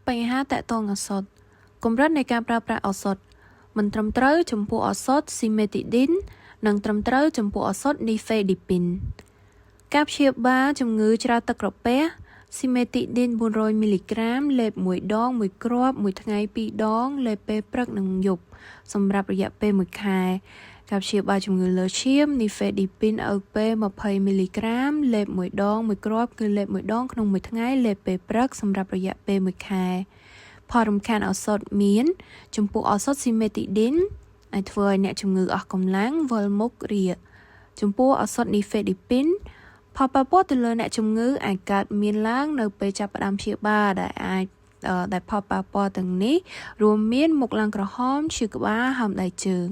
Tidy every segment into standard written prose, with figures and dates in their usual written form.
បញ្ហាទាក់ទងឱសថកម្រិតនៃការប្រើប្រាស់ឱសថមិនត្រឹមត្រូវចំពោះឱសថស៊ីមេទីឌីននិងត្រឹមត្រូវចំពោះឱសថនីហ្វេឌីពីនការព្យាបាលជំងឺច្រាលទឹកក្រពះស៊ីមេទីឌីន400មីលីក្រាមលេបមួយដងមួយគ្រាប់មួយថ្ងៃពីរដងលេបពេលព្រឹកនិងយប់សម្រាប់រយៈពេល1ខែការព្យាបាលជំងឺលើសឈាមនីហ្វេឌីពីន OP 20មីលីក្រាមលេបមួយដងមួយគ្រាប់គឺលេបមួយដងក្នុងមួយថ្ងៃលេបពេលព្រឹកសម្រាប់រយៈពេល1ខែផលរំខានឱសថមាន ចំពោះឱសថស៊ីមេទីឌីនអាចធ្វើឲ្យអ្នកជំងឺអស់កម្លាំងវិលមុខរាកចំពោះឱសថនីហ្វេឌីពីនផលប៉ះពាល់ទៅលើអ្នកជំងឺអាចកើតមានឡើងនៅពេលចាប់ផ្ដើមព្យាបាលដែលអាចដែលផលប៉ះពាល់ទាំងនេះរួមមានមុខឡើងក្រហមឈឺក្បាលហើមដៃជើង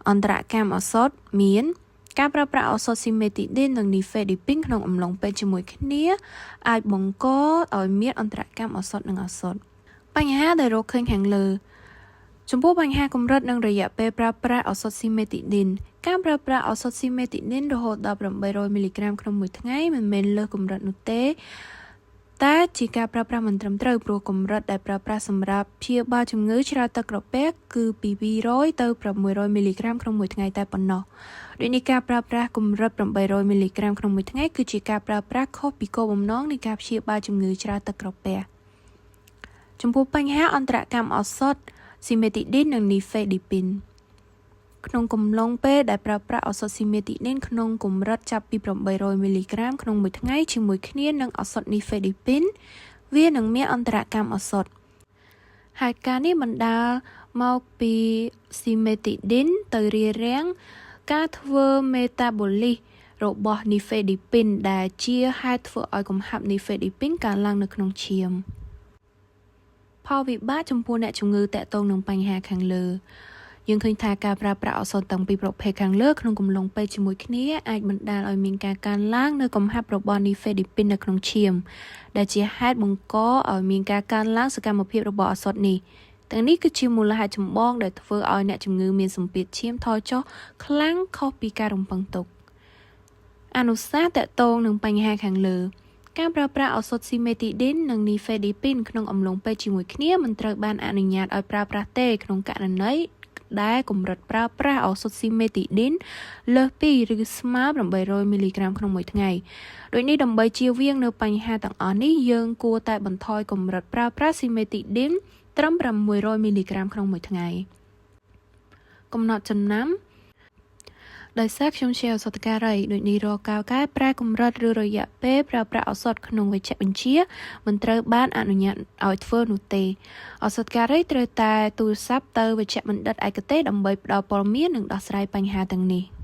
អន្តរកម្មឱសថមានការប្រើប្រាស់ឱសថស៊ីមេទីឌីននិងនីហ្វេឌីពីនក្នុងអំឡុងពេលជាមួយគ្នាអាចបង្កឲ្យមានអន្តរកម្មឱសថនិងឱសថបញ្ហាដែលរកឃើញខាងលើចំពោះបញ្ហាកម្រិតនិងរយៈពេលប្រើប្រាស់ឱសថស៊ីមេទីឌីនការប្រើប្រាស់ឱសថស៊ីមេទីឌីនរហូតដល់800មីលីក្រាមក្នុងមួយថ្ងៃមិនមែនលើសកម្រិតនោះទេតែជាការប្រើប្រាស់មិនត្រឹមត្រូវព្រោះកម្រិតដែលប្រើប្រាស់សម្រាប់ព្យាបាលជំងឺច្រាលទឹកក្រពះគឺពី200ទៅ600មីលីក្រាមក្នុងមួយថ្ងៃតែប៉ុណ្ណោះដូចនេះការប្រើប្រាស់កម្រិត800មីលីក្រាមក្នុងមួយថ្ងៃគឺជាការប្រើប្រាស់ខុសពីគោលបំណងនៃការព្យាបាលជំងឺច្រាលទឹកក្រពះចំពោះបញ្ហាអន្តរកម្មឱសថស៊ីមេទីឌីននិងនីហ្វេឌីពីនក្នុងកំឡុងពេលដែលប្រើប្រាស់ឱសថស៊ីមេទីឌីនក្នុងកម្រិតចាប់ពី800មីលីក្រាមក្នុងមួយថ្ងៃជាមួយគ្នានឹងឱសថនីហ្វេឌីពីនវានឹងមានអន្តរកម្មឱសថហេតុការណ៍នេះបណ្ដាលមកពីស៊ីមេទីឌីនទៅរារាំងការធ្វើមេតាបូលីសរបស់នីហ្វេឌីពីនដែលជាហេតុធ្វើឲ្យកំហាប់នីហ្វេឌីពីនកើនឡើងនៅក្នុងឈាមផលវិបាកចំពោះអ្នកជំងឺទាក់ទងនឹងបញ្ហាខាងលើយើងឃើញថាការប្រើប្រាស់ឱសថទាំងពីរប្រភេទខាងលើក្នុងកំឡុងពេលជាមួយគ្នាអាចបណ្ដាលឲ្យមានការកើនឡើងនូវកំហាប់របស់នីហ្វេឌីពីននៅក្នុងឈាមដែលជាហេតុបង្កឲ្យមានការកើនឡើងសកម្មភាពរបស់ឱសថនេះទាំងនេះគឺជាមូលហេតុចម្បងដែលធ្វើឲ្យអ្នកជំងឺមានសម្ពាធឈាមថយចុះខ្លាំងខុសពីការរំពឹងទុកអនុសាសន៍ទាក់ទងនឹងបញ្ហាខាងលើការប្រើប្រាស់ឱសថស៊ីមេទីឌីននិងនីហ្វេឌីពីនក្នុងអំឡុងពេលជាមួយគ្នាមិនត្រូវបានអនុញ្ញាតឲ្យប្រើប្រាស់ទេក្នុងករណីដែលកម្រិតប្រើប្រាស់ឱសថស៊ីមេទីឌីនលើសពីឬស្មើ800មីលីក្រាមក្នុងមួយថ្ងៃដូចនេះដើម្បីជៀសវាងនៅបញ្ហាទាំងអស់នេះយើងគួរតែបន្ថយកម្រិតប្រើប្រាស់ស៊ីមេទីឌីនត្រឹម600មីលីក្រាមក្នុងមួយថ្ងៃកំណត់ចំណាំដោយសារខ្ញុំជាឱសថការីដូចនេះរាល់ការកែប្រែកម្រិតឬរយៈពេលប្រើប្រាស់ឱសថក្នុងវេជ្ជបញ្ជាមិនត្រូវបានអនុញ្ញាតឲ្យធ្វើនោះទេឱសថការីត្រូវតែទូរស័ព្ទទៅវេជ្ជបណ្ឌិតឯកទេសដើម្បីផ្ដល់ព័ត៌មាននិងដោះស្រាយបញ្ហាទាំងនេះ។